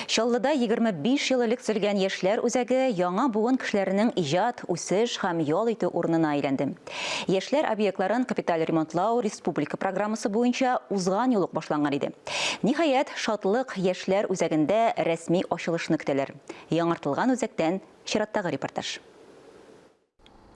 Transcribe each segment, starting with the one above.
Чаллыда 25 ел элек төзелгән Яшьләр үзәге яңа буын кешеләренең иҗат, үсеш һәм ял итү урынына әйләнде. Яшьләр объектларын капиталь ремонтлау республика программасы буенча узган ел ук башланган иде. Ниһаять, Шатлык яшьләр үзәгендә рәсми ачылышны көтәләр. Яңартылган үзәктән чираттагы репортаж.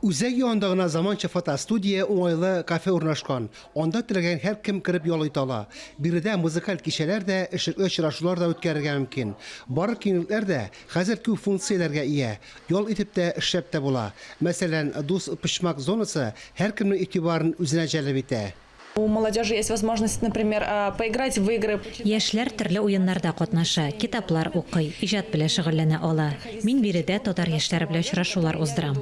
Үзәк янында гына заманча фотостудия, уңайлы кафе урнашкан. Анда теләгән һәркем кереп ял итә ала. Биредә музыкаль кичәләр дә, эшлекле очрашулар да үткәрергә мөмкин. Барлык киңлекләр дә хәзер күп функцияләргә ия. Ял итеп тә, эшләп тә була. Мәсәлән, Дус почмак зонасы һәркемнең игътибарын үзенә җәлеп итә. У молодежи есть возможность, например, поиграть в игры. Яшьләр төрле уеннарда катнаша, китаплар укый, иҗат белән шөгыльләнә ала. Мин биредә татар яшьләре белән очрашулар уздырам.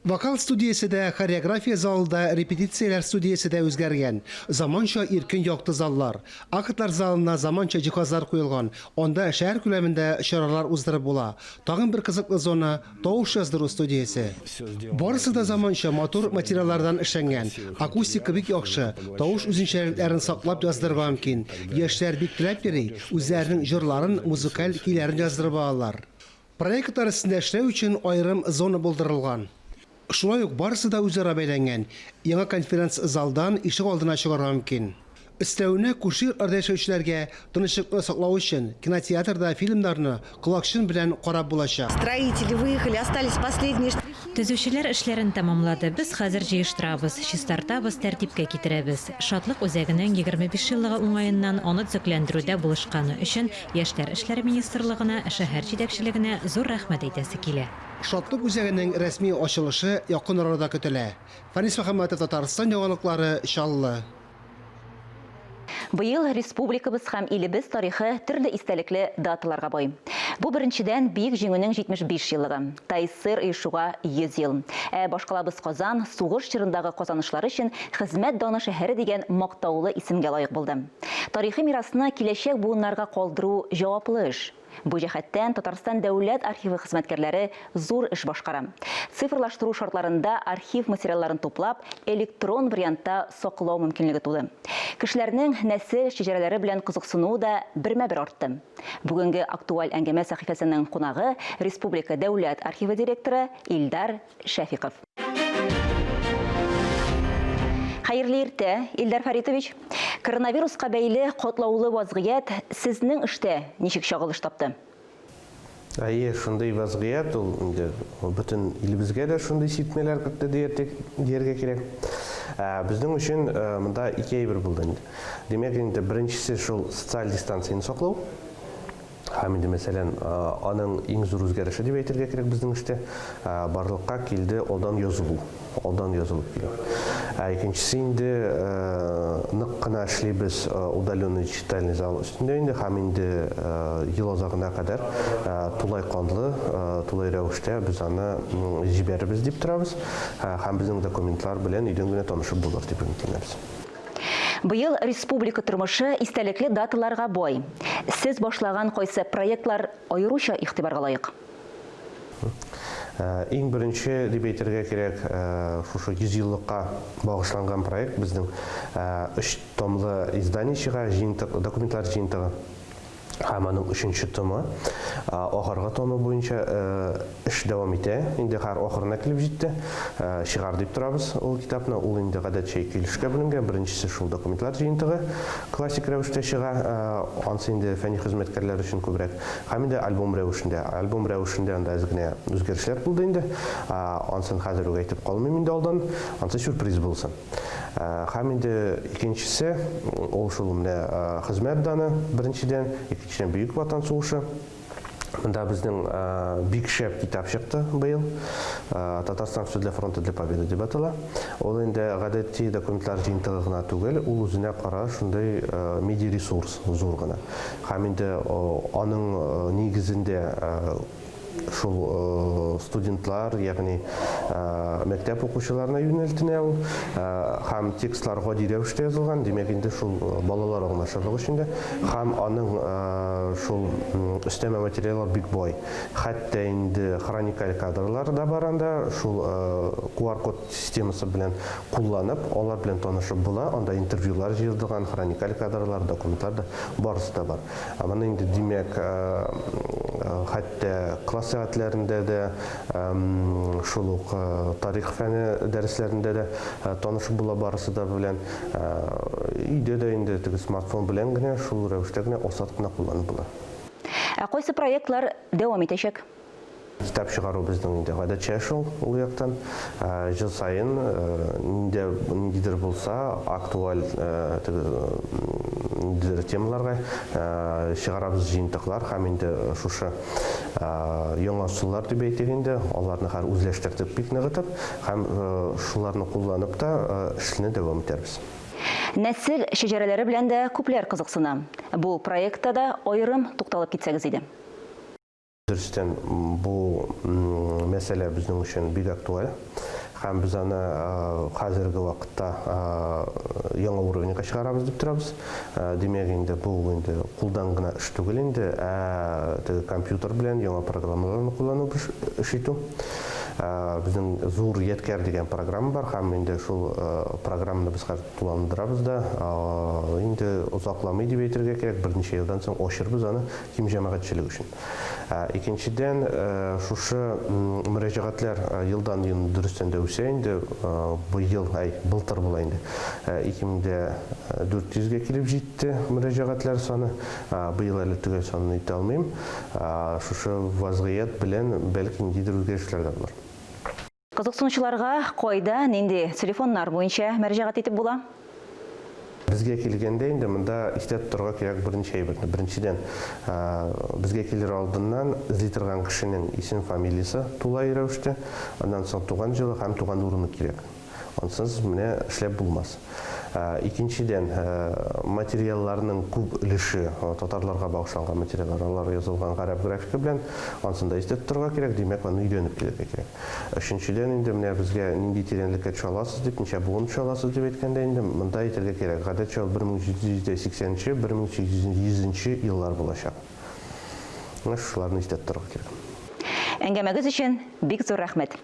Вокал студиясе дә, хореография залы да, репетицияләр студиясе дә үзгәргән. Заманча иркен якты заллар. Актлар залына заманча җиһазлар куелган, анда шәһәр күләмендә чаралар уздырып була. Тагын бер кызыклы зона, Тавыш яздыру студиясе. Барысы да заманча, матур материаллардан эшләнгән. Акустика бик яхшы, тавыш үзенчәлекләрен саклап яздырырга мөмкин. Яшьләр бик теләп йөри, үзләренең җырларын, музыкаль көйләрен яздырып алалар. Проектлар өстендә эшләү өчен аерым зона булдырылган. Шулай ук барысы да үзара бәйләнгән. Яңа конференц-залдан ишек алдына чыгарга мөмкин. Өстәвенә, күрше йортларда яшәүчеләргә тынычлыкны саклау өчен, кинотеатрда фильмнарны колакчын белән карап булачак. Строители выехали, остались последние штрихи. Төзүчеләр эшләрен тәмамлады. Без хәзер җыештырабыз, чистартабыз, тәртипкә китерәбез. Шатлык үзәгенең 25 еллыгы уңаеннан аны төзекләндерүдә булышканы өчен Яшьләр эшләре министрлыгына, шәһәр җитәкчелегенә зур рәхмәт әйтәсе килә. Шатлык үзәгенең рәсми ачылышы якын арада көтелә. Фәнис Мөхәммәтов, Татарстан яңалыклары, Чаллы. Быел республикабыз һәм илебез тарихы төрле истәлекле даталарга бай. Бу, беренчедән, Бөек Җиңүнең 75 еллыгы, ТАССР оешуга 100 ел. Ә башкалабыз Казан сугыш чорындагы казанышлары өчен Хезмәт даны шәһәре дигән мактаулы исемгә лаек булды. Тарихи мирасны киләчәк буыннарга калдыру җаваплы эш. Бу җәһәттән Татарстан дәүләт архивы хезмәткәрләре зур эш башкара. Цифрлаштыру шартларында архив материалларын туплап, электрон вариантта саклау мөмкинлеге туды. Кешеләрнең нәсел шәҗәрәләре белән кызыксынуы да бермә-бер артты. Бүгенге актуаль әңгәмә сәхифәсенең кунагы, Республика дәүләт архивы директоры Илдар Шәфиков. Хәерле иртә, Илдар Фәритович. Коронавируска бәйле катлаулы вазгыять сезнең эштә ничек чагылыш тапты? Әйе, шундый вазгыять ул инде бөтен илебезгә дә шундый сиртмәләр кертте дияргә кирәк. Безнең өчен монда ике әйбер булды инде. Димәк, инде беренчесе шул социаль дистанцияне саклау. Һәм инде, мәсәлән, аның иң зур үзгәреше дип әйтергә кирәк безнең эштә, барлыкка килде алдан язылу, алдан язылып килү. Ә икенчесе инде нык кына эшлибез удаленный читальный зал өстендә инде һәм инде ел азагына кадәр тулай канлы, тулай рәвештә без аны җибәрербез дип торабыз һәм безнең документлар белән өйдән генә танышып булыр дип өметләнәбез. Быел республика тормышы истәлекле даталарга бай. Сез башлаган кайсы проектлар аеруча игътибарга лаек? Иң беренче дип әйтергә кирәк, шушы 100 еллыкка багышланган проект безнең өч томлы издание чыга, җыентык, документлар җыентыгы. Һәм аның өченче томы, ахыргы томы буенча эш дәвам итә. Инде хәзер ахырына килеп җитте. Чыгар дип торабыз ул китапны. Ул инде гадәтчә ике өлешкә бүленгән. Беренчесе шул документлар җыентыгы классик рәвештә чыга. Ансы инде фәнни хезмәткәрләр өчен күбрәк. Һәм инде альбом рәвешендә. Альбом рәвешендә анда әз генә үзгәрешләр булды инде. Ансын хәзер үк әйтеп калмыйм инде алдан. Ансы сюрприз булсын. Һәм инде икенчесе, ул шул менә хезмәт даны, беренчедән, икенчедән Бөек Ватан сугышы. Монда безнең бик шәп китап чыкты быел. Татарстан все для фронта для победы дип атала. Ул инде гадәти документлар җыентыгы гына түгел, ул үзенә кара шундый медиаресурс зур гына. Һәм инде аның нигезендә Шул студентлар, ягъни мәктәп укучыларына юнәлтенә ул. Һәм текстлар гади рәвештә язылган, димәк инде шул балалар аңлашырлык өчен дә. Һәм аның шул өстәмә материаллар бик бай. Хәтта инде хроникаль кадрлар да бар анда, шул QR-код системасы белән кулланып, алар белән танышып була. Анда интервьюлар җыелдырган, хроникаль кадрлар, документлар да, барысы да бар. Ә моны инде, димәк, Хәтта класс сәгатьләрендә дә, шул ук тарих фәне дәресләрендә дә танышып була барысы да белән. Өйдә дә инде теге смартфон белән генә, шул рәвештә генә асат кына кулланып була. Ә кайсы проектлар дәвам итәчәк? Китап чыгару безнең инде гадәтчә шул ул яктан. Ел саен нинди ниндидер булса актуаль теге ниндидер темаларга чыгарабыз җыентыклар һәм инде шушы яңа ысуллар дип әйтик инде, аларны хәзер үзләштердек бик ныгытып һәм шуларны кулланып та эшне дәвам итәрбез. Нәсел шәҗәрәләре белән дә күпләр кызыксына. Бу проектта да аерым тукталып китсәгез иде. Дөрестән, бу мәсьәлә безнең өчен бик актуаль. Һәм без аны хәзерге вакытта яңа уровеньга чыгарабыз дип торабыз. Димәк, инде бу инде кулдан гына эш түгел инде, ә теге компьютер белән яңа программаларны куллану эш итү. Безнең зур Ядкәр дигән программа бар һәм инде шул программаны без хәзер тулыландырабыз да. Инде озакламый дип әйтергә кирәк, берничә елдан соң ачырбыз аны киң җәмәгатьчелек өчен. Икенчедән, шушы мөрәҗәгатьләр елдан-ел дөрестән дә үсә инде. Быел, әй, былтыр була инде, 2400 гә килеп җитте мөрәҗәгатьләр саны. Быел әле төгәл санын әйтә алмыйм. Шушы вазгыять белән бәлки ниндидер үзгәрешләр дә булыр. Кызыксынучыларга кайда, нинди телефоннар буенча мәрәҗәгать итеп була? Безгә килгәндә инде монда истә тотарга кирәк берничә әйберне. Беренчедән, безгә килер алдыннан эзли торган кешенең исем-фамилиясе тулай рәвештә, аннан соң туган җылы һәм туган урыны кирәк. Ансыз менә эшләп булмас. Икенчедән, материалларның күп өлеше татарларга багышланган материаллар, алар язылган гарәп графика белән, ансын да истә тотарга кирәк, димәк, аны өйрәнеп килергә кирәк. Өченчедән инде, менә безгә нинди тирәнлеккә төшә аласыз дип, ничә буын төшә аласыз дип әйткәндә инде, монда әйтергә кирәк, гадәтчә ул 1780 нче, 1800 нче еллар булачак. Менә шушыларны истә тотарга кирәк. Әңгәмәгез өчен бик зур рәхмәт.